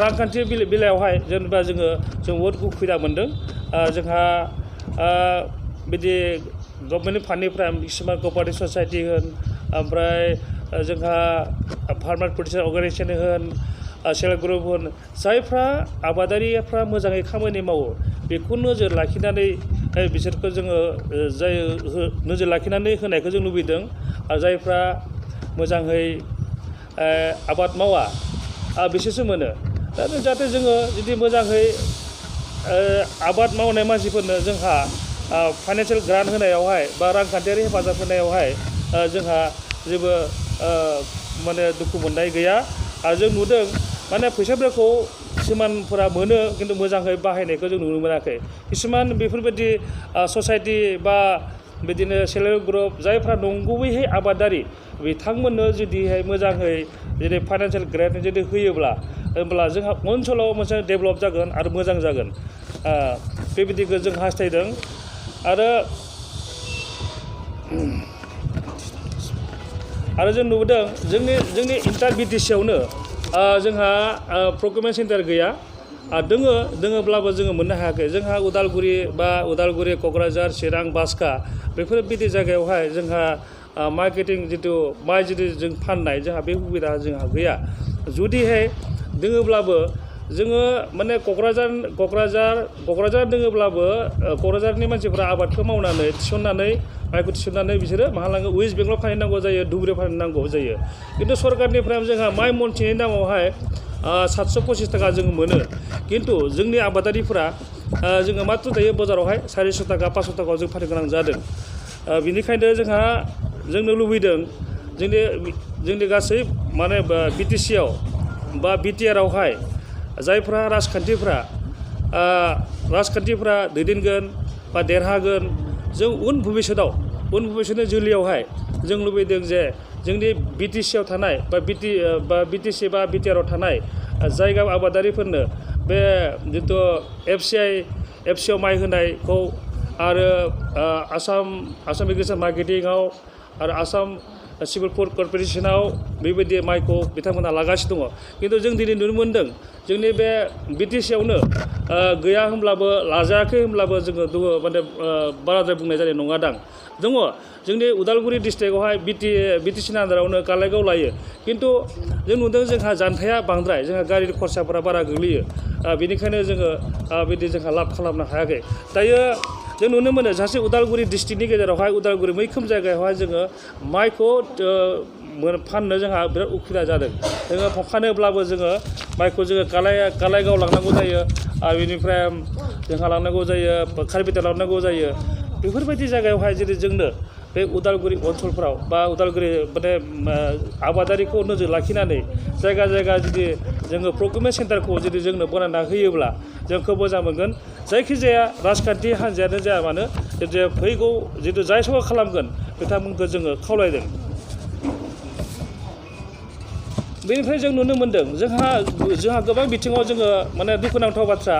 रांखान्थि बेलायावहाय जेनेबा जों बहुद उसुबिदा मोनदों जोंहा बिदि गभर्नमेन्टनि फान्डनिफ्राय किसुमान कपारेटिभ ससाइटि होन ओमफ्राय जोंहा फार्मार प्रडिउसार अर्गानाइजेसन होन सेल्फ हेल्प ग्रुप होन जायफ्रा आबादारिफ्रा मोजाङै खामानि मावो बेखौ नोजोर लाखिनानै बिसोरखौ जोङो नोजोर लाखिनानै होनायखौ जों लुबैदों आरो जायफ्रा मोजाङै आबाद मावा बिसोरसो मोनो दा जाहाथे जोङो जुदि मोजाङै आबाद मावनाय मानसिफोरनो जोंहा फाइनान्सियेल ग्रान्ट होनायावहाय बा रांखान्थियारि हेफाजाब होनायावहाय जोंहा जेबो माने दुखु मोननाय गैया आरो जों नुदों माने फैसाफोरखौ किसुमानफोरा मोनो खिन्थु मोजाङै बाहायनायखौ जों नुनो मोनाखै किसुमान बेफोरबायदि ससाइटि बा बिदिनो सेल्फ हेल्प ग्रुप जायफ्रा नंगुबैहाय आबादारि बिथांमोननो जुदिहाय मोजाङै जुदि फाइनान्सियेल ग्रान्ट जुदि होयोब्ला होमब्ला जोंहा ओनसोलाव मोनसे डेभेलप जागोन आरो मोजां जागोन बेबायदिखौ जों हास्थायदों आरो जों नुदों जोंनि इन्टार बिटिसिआवनो जोंहा प्रक्रिउरमेन्ट सेन्टार गैया दोङोब्लाबो जोङो मोननो हायाखै जोंहा उदालगुरि क'क्राझार चिरां बाक्सा बेफोरबायदि जायगायावहाय जोंहा मार्केटिं जितु माइ जुदि जों फाननाय जोंहा बे सुबिदा जोंहा गैया जुदिहाय दोङोब्लाबो जोङो माने क'क्राझार दोङोब्लाबो क'क्राझारनि मानसिफ्रा आबादखौ मावनानै माइखौ थिसननानै बिसोरो माहा लाङो वेस्ट बेंगलाव फानहैनांगौ जायो धुबुरियाव फानहैनांगौ जायो खिन्थु सरकारनिफ्राय जोंहा माइ मनसेनि दामावहाय 725 थाखा जों मोनो खिन्थु जोंनि आबादारिफोरा जोङो मात्र दायो बाजारावहाय 400 थाखा 500 थाखायाव जों फाननो गोनां जादों बेनिखायनो जोंनो लुबैदों जोंनि गासै माने बिटिसिआव बा बिटिआरआवहाय जायफ्रा राजखान्थिफ्रा दैदेनगोन बा देरहागोन जों उन भबिष्यतनि जोलैयावहाय जों लुबैदों जे जोंनि बिटिसिआव थानाय बा बिटिसि बा बिटिआरआव थानाय जायगा आबादारिफोरनो बे जितु एफसिआव माइ होनायखौ आरो आसाम एग्रिकालचार मार्केटिंआव आरो आसाम सिभिल फुड कर्परेसनाव बेबायदि माइखौ बिथांमोनहा लागासिनो दङ खिन्थु जों दिनै नुनो मोन्दों जोंनि बे बिटिसिआवनो गैया होनब्लाबो लाजायाखै होनब्लाबो जोङो माने बाराद्राय बुंनाय जानाय नङा दां दङ जोंनि उदालगुरि डिस्ट्रिक्टआवहाय बिटिसिनि आन्दारावनो कालाइगाव लायो खिन्थु जों नुदों जोंहा जानथाया बांद्राय जोंहा गारिनि खरसाफोरा बारा गोग्लैयो बेनिखायनो जोङो बिदि जोंहा लाब खालामनो हायाखै दायो जों नुनो मोनो सासे उदालगुरि डिस्ट्रिक्टनि गेजेरावहाय उदालगुरि मैखोम जायगायावहाय जोङो माइखौ फाननो जोंहा बिराद उसुबिदा जादों जोङो फानोब्लाबो जोङो माइखौ जोङो कालाइगाव लांनांगौ जायो आरो बेनिफ्राय जोंहा लांनांगौ जायो खारबिथा लांनांगौ जायो बेफोरबायदि जायगायावहाय जुदि जोंनो बे उदालगुरि ओनसोलफ्राव बा उदालगुरि माने आबादारिखौ नोजोर लाखिनानै जायगा जुदि जोङो प्रक्रिउरमेन्ट सेन्टारखौ जुदि जोंनो बानायना होयोब्ला जों खोब मोजां मोनगोन जायखिजाया राजखान्थि हान्जायानो जाया मानो जे फैगौ जितु जाय सरकार खालामगोन बिथांमोनखौ जोङो खावलायदों बेनिफ्राय जों नुनो मोन्दों जोंहा गोबां बिथिङाव जोङो माने दुखुनांथाव बाथ्रा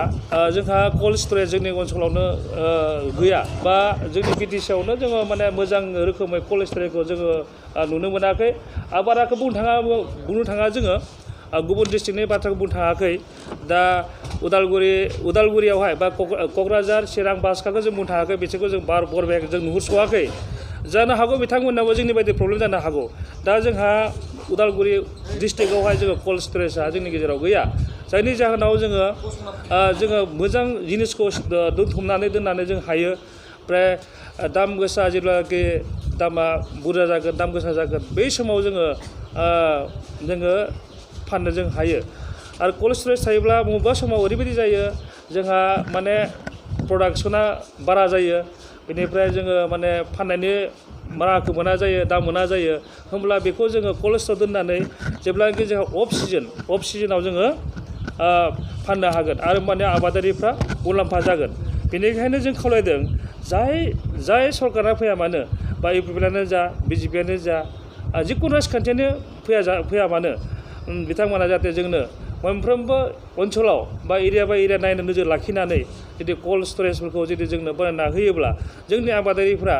जोंहा कल्ड स्टरेज जोंनि ओनसोलावनो गैया बा जोंनि बिटिसिआवनो जोङो माने मोजां रोखोमै कल्ड स्टरेजखौ जोङो नुनो मोनाखै बाराखौ बुंनो थाङा जोङो गुबुन डिस्ट्रिक्टनि बाथ्राखौ बुंनो थाङाखै दा उदालगुरियावहाय बा क'क्राझार चिरां बाक्साखौ जों बुंनो थाङाखै बिसोरखौ जों बरबेक जों नुहुरस'वाखै जानो हागौ बिथांमोनाबो जोंनि बायदि प्रब्लेम जानो हागौ दा जोंहा उदालगुरि डिस्ट्रिक्टआवहाय जोङो कल्ड स्टरेजआ जोंनि गेजेराव गैया जायनि जाहोनाव जोङो मोजां जिनिसखौ दोनथुमनानै दोननानै जों हायो ओमफ्राय दाम गोसा जेब्लाखि दामा बुरजा जागोन दाम गोसा जागोन बै समाव जोङो फाननो जों हायो आरो कल्ड स्टरेज थायोब्ला बबेबा समाव ओरैबायदि जायो जोंहा माने प्रडाक्सना बारा जायो बेनिफ्राय जोङो माने फाननायनि राहाखौ मोना जायो दाम मोना जायो होमब्ला बेखौ जोङो कल्ड स्ट'र दोननानै जेब्लानाखि जोंहा अफ सिजोनाव जोङो फाननो हागोन आरो माने आबादारिफ्रा मुलाम्फा जागोन बेनिखायनो जों खावलायदों जाय सरकारा फैया मानो बा इउपिपिआनो जा बिजेपिआनो जा जिखुनु राजखान्थियानो फैया मानो बिथांमोना जाहाथे जोंनो मोनफ्रोमबो ओनसोलाव बा एरिया नायनो नोजोर लाखिनानै जुदि कल्ड स्टरेजफोरखौ जुदि जोंनो बानायना होयोब्ला जोंनि आबादारिफ्रा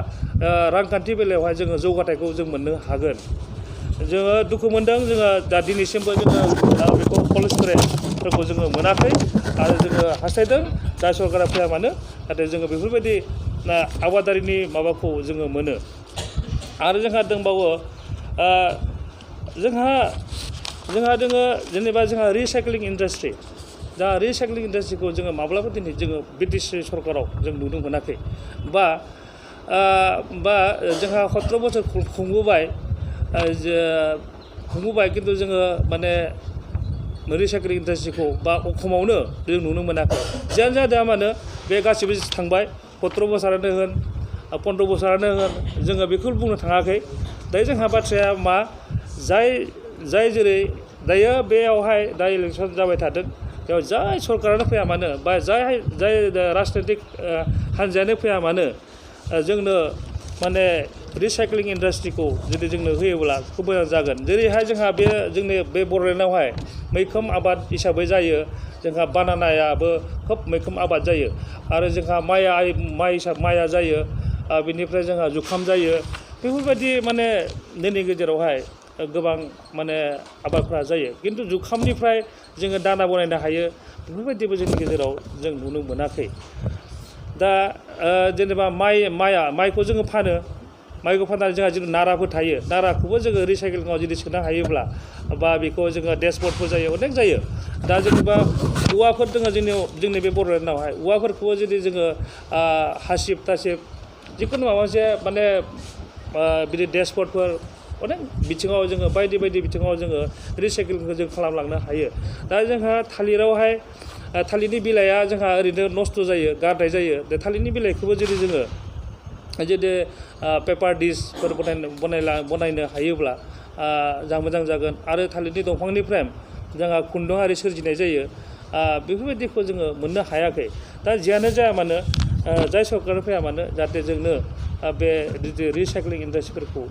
रांखान्थि बेलायावहाय जोङो जौगाथायखौ जों मोननो हागोन जोङो दुखु मोनदों जोङो दा दिनैसिमबो जोङो बेखौ कल्ड स्टरेजफोरखौ जोङो मोनाखै आरो जोङो हास्थायदों दा सरकारा फैया मानो नाथाय जोङो बेफोरबायदि आबादारिनि माबाखौ जोङो मोनो आरो जोंहा दंबावो जोंहा दोङो जेनेबा जोंहा रिसाइक्लिं इन्डास्ट्रि दा रिसाइक्लिं इन्डास्ट्रिखौ जोङो माब्लाबा दिनै जोङो ब्रिटिश सरकाराव जों नुनो मोनाखै बा जोंहा 17 बोसोर खुंबोबाय खिन्थु जोङो माने रिसाइक्लिं इन्डास्ट्रिखौ बा अखमावनो जों नुनो मोनाखै जियानो जादों मानो बे गासिबो थांबाय 17 बोसोरानो होन 15 बोसोरानो होन जोङो बेखौ बुंनो थाङाखै दायो जोंहा बाथ्राया मा जाय जेरै दायो बेयावहाय दा इलेक्सन जाबाय थादों बेयाव जाय सरकारानो फैया मानो बा जाय राजनैतिक हान्जायानो फैया मानो जोंनो माने रिसाइक्लिं इन्डास्ट्रिखौ जुदि जोंनो होयोब्ला खोब मोजां जागोन जेरैहाय जोंहा जोंनि बे बड'लेण्डआवहाय मैखोम आबाद हिसाबै जायो जोंहा बानानायाबो खोब मैखोम आबाद जायो आरो जोंहा माइया जायो बेनिफ्राय जोंहा जुखाम जायो बेफोरबायदि माने जोंनि गेजेरावहाय गोबां माने आबादफ्रा जायो खिन्थु जुखामनिफ्राय जोङो दाना बनायनो हायो बेफोरबायदिबो जोंनि गेजेराव जों नुनो मोनाखै दा जेनेबा माइखौ जोङो फानो माइखौ फाननानै जोंहा जिथु नाराफोर थायो नाराखौबो जोङो रिसाइक्लिंआव जुदि सोनो हायोब्ला बा बेखौ जोङो डेसबर्डफोर जायो अनेक जायो दा जेनेबा औवाफोर दङ जोंनि बे बड'लेण्डआवहाय औवाफोरखौबो जुदि जोङो हासिब थासिब जिखुनु माबा मोनसे माने बिदि डेसबर्डफोर अनेक बिथिङाव जोङो बायदि बिथिङाव जोङो रिसाइक्लिंखौ जों खालामलांनो हायो दा जोंहा थालिरावहाय थालिरनि बिलाइया जोंहा ओरैनो नस्थ' जायो गारनाय जायो दा थालिरनि बिलाइखौबो जुदि जोङो जुदि पेपार डिसफोर बनायनो हायोब्ला जा मोजां जागोन आरो थालिरनि दंफांनिफ्राय जोंहा खुन्दुं आरि सोरजिनाय जायो बेफोरबायदिखौ जोङो मोननो हायाखै दा जियानो जाया मानो जाय सरकार फैया मानो जाहाथे जोंनो बे रिसाइक्लिं इन्डास्ट्रिफोरखौ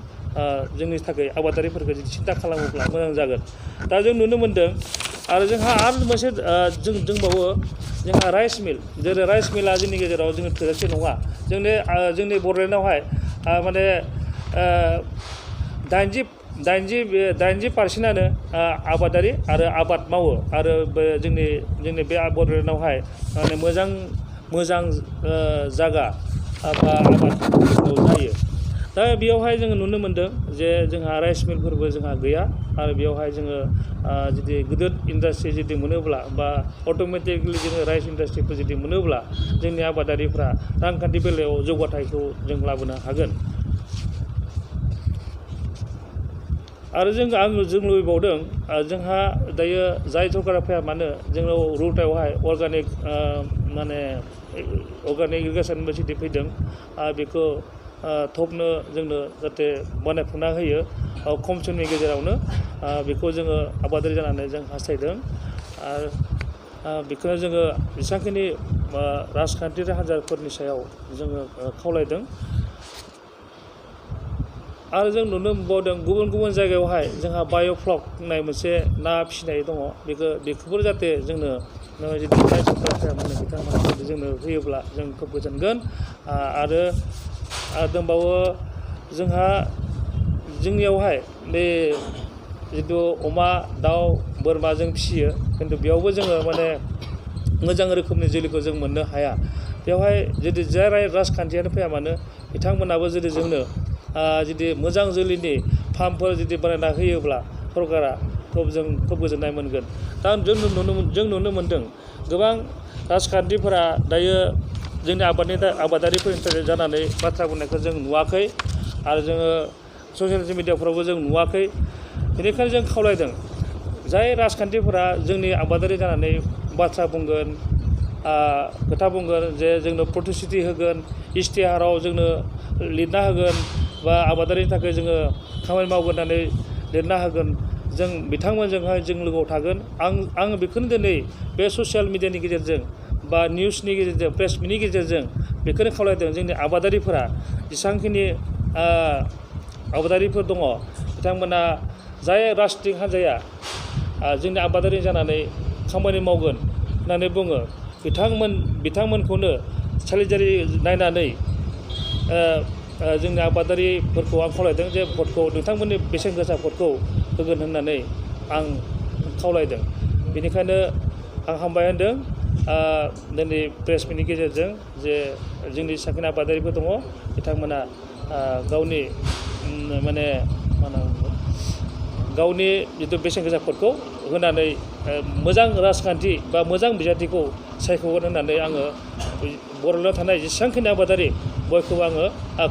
जोंनि थाखाय आबादारिफोरखौ जुदि सिन्था खालामोब्ला मोजां जागोन दा जों नुनो मोन्दों आरो जोंहा आरो मोनसे जों दंबावो जोंहा राइस मिल जेरै राइस मिला जोंनि गेजेराव जोङो थोजासे नङा जोंनि बड'लेण्डआवहाय माने 80% आबादारि आरो आबाद मावो आरो जोंनि बे बड'लेण्डआवहाय माने मोजां जागा बा आबाद जायो दा बेयावहाय जोङो नुनो मोन्दों जे जोंहा राइस मिलफोरबो जोंहा गैया आरो बेयावहाय जोङो जुदि गिदिर इन्डास्ट्रि जुदि मोनोब्ला बा अट'मेटिकलि जोङो राइस इन्डास्ट्रिफोर जुदि मोनोब्ला जोंनि आबादारिफ्रा रांखान्थि बेलायाव जौगाथायखौ जों लाबोनो हागोन आरो जों लुबैबावदों जोंहा दायो जाय सरकारा फैया मानो जोंनाव रुटायावहाय अर्गानिक इरिगेसन इउनिभारसिटि फैदों बेखौ थबनो जोंनो जाहाथे बानायफुंना होयो खम समनि गेजेरावनो बेखौ जोङो आबादारि जानानै जों हास्थायदों आरो बेखौनो जोङो जेसेबांखिनि राजखान्थियारि हान्जाफोरनि सायाव जोङो खावलायदों आरो जों नुनो मोनबावदों गुबुन जायगायावहाय जोंहा बाय'फ्लक होननाय मोनसे ना फिसिनाय दङ बेखौबो जाहाथे जोंनो जुदि जाय सरकारा फैया मानो बिथांमोना जुदि जोंनो होयोब्ला जों खोब गोजोनगोन आरो दंबावो जोंहा जोंनियावहाय बे जिथु अमा दाउ बोरमा जों फिसियो खिन्थु बेयावबो जोङो माने मोजां रोखोमनि जोलैखौ जों मोननो हाया बेवहाय जुदि जाय राजखान्थियानो फैया मानो बिथांमोनाबो जुदि जोंनो जुदि मोजां जोलैनि फार्मफोर जुदि बानायना होयोब्ला सरकारा जों खोब गोजोननाय मोनगोन दा जों नुनो मोन्दों गोबां राजखान्थिफोरा दायो जोंनि आबादारिफोरनि थाखाय जानानै बाथ्रा बुंनायखौ जों नुवाखै आरो जोङो ससियेल मिडियाफ्रावबो जों नुवाखै बेनिखायनो जों खावलायदों जाय राजखान्थिफोरा जोंनि आबादारि जानानै बाथ्रा बुंगोन खोथा बुंगोन जे जोंनो प्रतिश्रुति होगोन इस्तिहाराव जोंनो लिरना होगोन बा आबादारिनि थाखाय जोङो खामानि मावगोन होननानै लिरना होगोन जों बिथांमोनजोंहाय जों लोगोआव थागोन आं बेखौनो दिनै बे ससियेल मिडियानि गेजेरजों बा निउसनि गेजेरजों प्रेस मिटनि गेजेरजों बेखौनो खावलायदों जोंनि आबादारिफोरा जेसेबांखिनि आबादारिफोर दङ बिथांमोना जाय राजनितिक हान्जाया जोंनि आबादारि जानानै खामानि मावगोन होननानै बुङो बिथांमोनखौनो सालिजारि नायनानै जोंनि आबादारिफोरखौ आं खावलायदों जे भटखौ नोंथांमोननि बेसेन गोसा भटखौ होगोन होननानै आं खावलायदों। बेनिखायनो आं हामबाय होनदों दिनै प्रेस मिटनि गेजेरजों जे जोंनि साखिना आबादारिफोर दङ बिथांमोना गावनि माने मा होनना बुङो गावनि जिथु बेसेन गोसा भटखौ होनानै मोजां राजखान्थि बा मोजां बिजाथिखौ सायख'गोन होननानै आङो बर'लेण्डआव थानाय जेसेबांखिनि आबादारि बयखौबो आङो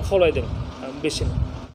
खावलायदों बेसिम।